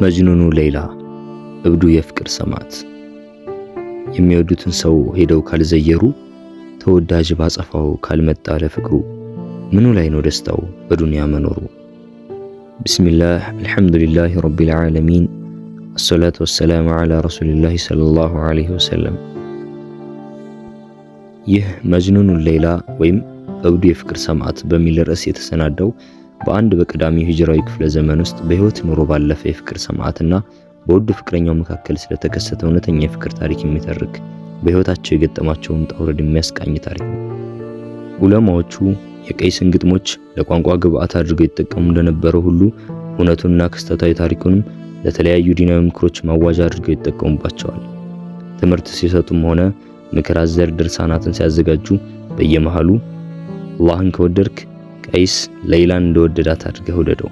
መጅኑኑ ሌይላ፣ እብዱ የፍቅር ሰማዕት። የሚወዱትን ሰው ሄደው ካልዘየሩ፣ ተወዳጅ ባጸፋው ካልመጣ ለፍቅሩ፣ ምኑ ላይ ነው ደስታው በዱንያ መኖሩ? ቢስሚላህ፣ አልሐምዱሊላህ ረቢል ዓለሚን፣ አሰላቱ ወሰላሙ ዓላ ረሱሊላህ ሰለላሁ ዐለይሂ ወሰለም። ይህ መጅኑኑ ሌይላ ወይም እብዱ የፍቅር ሰማዕት በሚል ርዕስ የተሰናዳው በአንድ በቀዳሚው ሂጅራዊ ክፍለ ዘመን ውስጥ በህይወት ኖሮ ባለፈ የፍቅር ሰማዕትና በውድ ፍቅረኛው መካከል ስለተከሰተ እውነተኛ የፍቅር ታሪክ የሚተርክ፣ በህይወታቸው የገጠማቸውን ውጣ ውረድ የሚያስቃኝ ታሪክ ነው። ዑለማዎቹ የቀይስን ግጥሞች ለቋንቋ ግብዓት አድርገው ይጠቀሙ እንደነበረው ሁሉ እውነቱንና ክስተታዊ ታሪኩንም ለተለያዩ ዲናዊ ምክሮች ማዋዣ አድርገው ይጠቀሙባቸዋል። ትምህርት ሲሰጡም ሆነ ምክር አዘል ድርሳናትን ሲያዘጋጁ በየመሃሉ አላህን ከወደድክ ቀይስ ሌይላን እንደወደዳት አድርገህ ውደደው።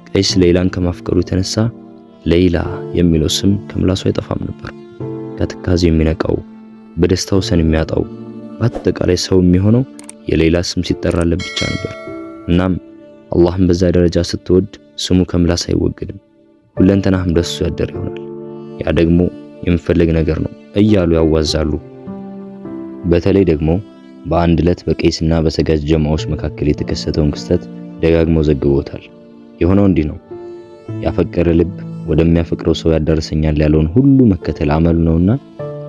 ቀይስ ሌይላን ከማፍቀሩ የተነሳ ሌይላ የሚለው ስም ከምላሱ አይጠፋም ነበር። ከትካዜው የሚነቃው፣ በደስታው ሰን የሚያጣው፣ በአጠቃላይ ሰው የሚሆነው የሌይላ ስም ሲጠራለት ብቻ ነበር። እናም አላህን በዛ ደረጃ ስትወድ ስሙ ከምላስ አይወገድም፣ ሁለንተናህም ደሱ ያደረ ይሆናል። ያ ደግሞ የሚፈለግ ነገር ነው እያሉ ያዋዛሉ። በተለይ ደግሞ በአንድ ዕለት በቀይስና በሰጋጅ ጀማዎች መካከል የተከሰተውን ክስተት ደጋግመው ዘግበውታል። የሆነው እንዲህ ነው። ያፈቀረ ልብ ወደሚያፈቅረው ሰው ያዳርሰኛል ያለውን ሁሉ መከተል አመሉ ነውና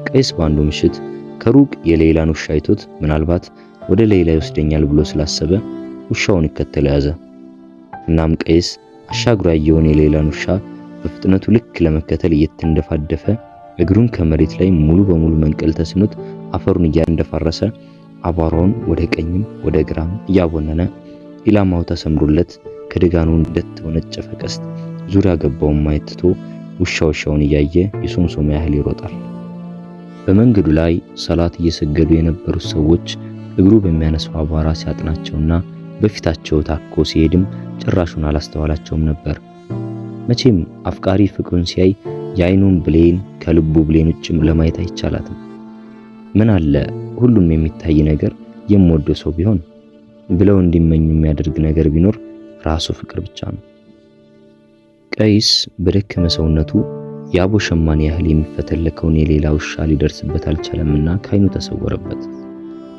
ቀይስ በአንዱ ምሽት ከሩቅ የሌይላን ውሻ አይቶት ምናልባት ወደ ሌይላ ይወስደኛል ብሎ ስላሰበ ውሻውን ይከተል ያዘ። እናም ቀይስ አሻግሮ ያየውን የሌይላን ውሻ በፍጥነቱ ልክ ለመከተል እየተንደፋደፈ እግሩን ከመሬት ላይ ሙሉ በሙሉ መንቀል ተስኖት አፈሩን እያንደፋረሰ አቧራውን ወደ ቀኝም ወደ ግራም እያቦነነ ኢላማው ተሰምሮለት ከድጋኑ እንደተወነጨፈ ቀስት ዙሪያ ገባውን ማየት ትቶ ውሻ ውሻውን እያየ የሶምሶማ ያህል ይሮጣል። በመንገዱ ላይ ሰላት እየሰገዱ የነበሩት ሰዎች እግሩ በሚያነሳው አቧራ ሲያጥናቸውና በፊታቸው ታኮ ሲሄድም ጭራሹን አላስተዋላቸውም ነበር። መቼም አፍቃሪ ፍቅሩን ሲያይ የአይኑን ብሌን ከልቡ ብሌን ውጭ ለማየት አይቻላትም። ምን አለ ሁሉም የሚታይ ነገር የምወደው ሰው ቢሆን ብለው እንዲመኙ የሚያደርግ ነገር ቢኖር ራሱ ፍቅር ብቻ ነው። ቀይስ በደከመ ሰውነቱ የአቦ ሸማኔ ያህል የሚፈተለከውን የሌላ ውሻ ሊደርስበት አልቻለምና ከአይኑ ተሰወረበት።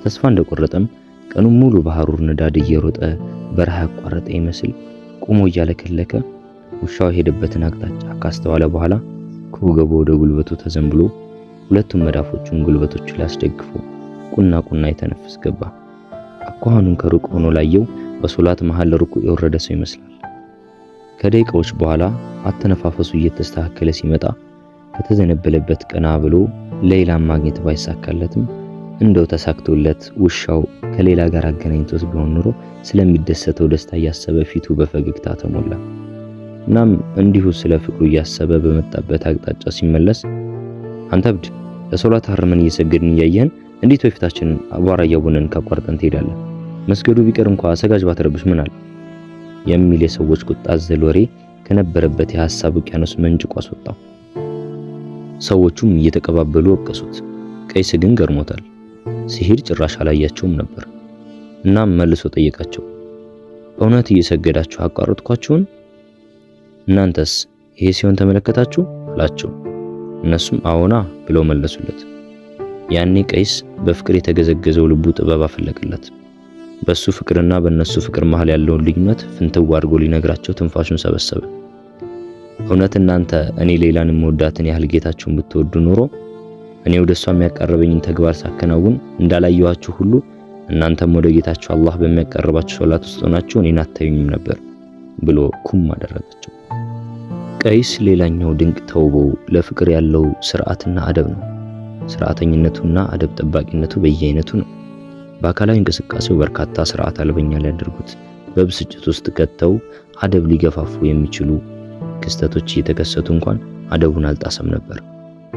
ተስፋ እንደቆረጠም ቀኑን ሙሉ በሐሩር ንዳድ እየሮጠ በረሃ ያቋረጠ ይመስል ቆሞ እያለከለከ ውሻው የሄደበትን አቅጣጫ ካስተዋለ በኋላ ከወገቡ ወደ ጉልበቱ ተዘንብሎ ሁለቱም መዳፎቹን ጉልበቶቹ ላይ አስደግፎ ቁና ቁና የተነፍስ ገባ። አኳኋኑን ከሩቅ ሆኖ ላየው በሶላት መሃል ሩቁ የወረደ ሰው ይመስላል። ከደቂቃዎች በኋላ አተነፋፈሱ እየተስተካከለ ሲመጣ ከተዘነበለበት ቀና ብሎ ሌይላን ማግኘት ባይሳካለትም እንደው ተሳክቶለት ውሻው ከሌላ ጋር አገናኝቶት ቢሆን ኖሮ ስለሚደሰተው ደስታ እያሰበ ፊቱ በፈገግታ ተሞላ። እናም እንዲሁ ስለ ፍቅሩ እያሰበ በመጣበት አቅጣጫ ሲመለስ፣ አንተ እብድ፣ ለሶላት አርመን እየሰገድን እያየህን እንዴት በፊታችን አቧራ እያቦነን ካቋርጠን ትሄዳለህ? መስገዱ ቢቀር እንኳ ሰጋጅ ባትረብሽ ምን አለ? የሚል የሰዎች ቁጣ አዘል ወሬ ከነበረበት የሐሳብ ውቅያኖስ መንጭቆ አስወጣው። ሰዎቹም እየተቀባበሉ ወቀሱት። ቀይስ ግን ገርሞታል። ሲሄድ ጭራሽ አላያቸውም ነበር። እናም መልሶ ጠየቃቸው። እውነት እየሰገዳችሁ አቋረጥኳችሁን? እናንተስ ይሄ ሲሆን ተመለከታችሁ? አላቸው። እነሱም አዎና ብለው መለሱለት። ያኔ ቀይስ በፍቅር የተገዘገዘው ልቡ ጥበብ አፈለቀለት። በሱ ፍቅርና በእነሱ ፍቅር መሃል ያለውን ልዩነት ፍንትው አድርጎ ሊነግራቸው ትንፋሹን ሰበሰበ። እውነት እናንተ እኔ ሌላን የምወዳትን ያህል ጌታችሁን ብትወዱ ኖሮ እኔ ወደ እሷ የሚያቀርበኝን ተግባር ሳከናውን እንዳላየኋችሁ ሁሉ እናንተም ወደ ጌታችሁ አላህ በሚያቀርባችሁ ሶላት ውስጥ ሆናችሁ እኔን አታዩኝም ነበር ብሎ ኩም አደረጋቸው። ቀይስ ሌላኛው ድንቅ ተውቦው ለፍቅር ያለው ስርዓትና አደብ ነው። ስርዓተኝነቱና አደብ ጠባቂነቱ በየአይነቱ ነው። በአካላዊ እንቅስቃሴው በርካታ ስርዓት አልበኛ ሊያደርጉት በብስጭት ውስጥ ከተው አደብ ሊገፋፉ የሚችሉ ክስተቶች እየተከሰቱ እንኳን አደቡን አልጣሰም ነበር።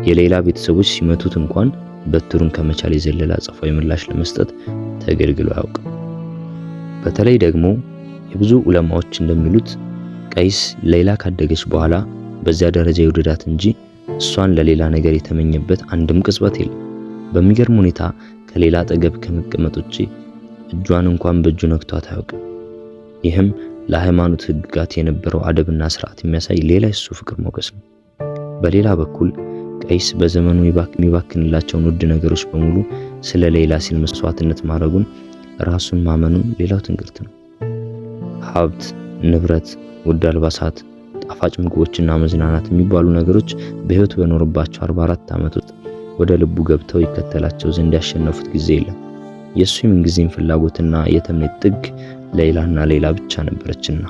የሌላ ቤተሰቦች ሲመቱት እንኳን በትሩን ከመቻል የዘለለ አጸፋዊ ምላሽ ለመስጠት ተገልግሎ አያውቅም። በተለይ ደግሞ የብዙ ዑለማዎች እንደሚሉት ቀይስ ሌይላ ካደገች በኋላ በዚያ ደረጃ ይውደዳት እንጂ እሷን ለሌላ ነገር የተመኘበት አንድም ቅጽበት የለም። በሚገርም ሁኔታ ከሌላ አጠገብ ከመቀመጥ ውጪ እጇን እንኳን በእጁ ነክቷት አያውቅም። ይህም ለሃይማኖት ሕግጋት የነበረው አደብና ስርዓት የሚያሳይ ሌላ የሱ ፍቅር ሞገስ ነው። በሌላ በኩል ቀይስ በዘመኑ የሚባክንላቸውን ውድ ነገሮች በሙሉ ስለ ሌይላ ሲል መስዋዕትነት ማድረጉን ራሱን ማመኑን ሌላው ትንግርት ነው። ሀብት፣ ንብረት፣ ውድ አልባሳት፣ ጣፋጭ ምግቦችና መዝናናት የሚባሉ ነገሮች በህይወት በኖረባቸው 44 ዓመት ውስጥ ወደ ልቡ ገብተው ይከተላቸው ዘንድ ያሸነፉት ጊዜ የለም። የእሱ የምንጊዜም ፍላጎትና የተምኔት ጥግ ሌይላና ሌይላ ብቻ ነበረችና።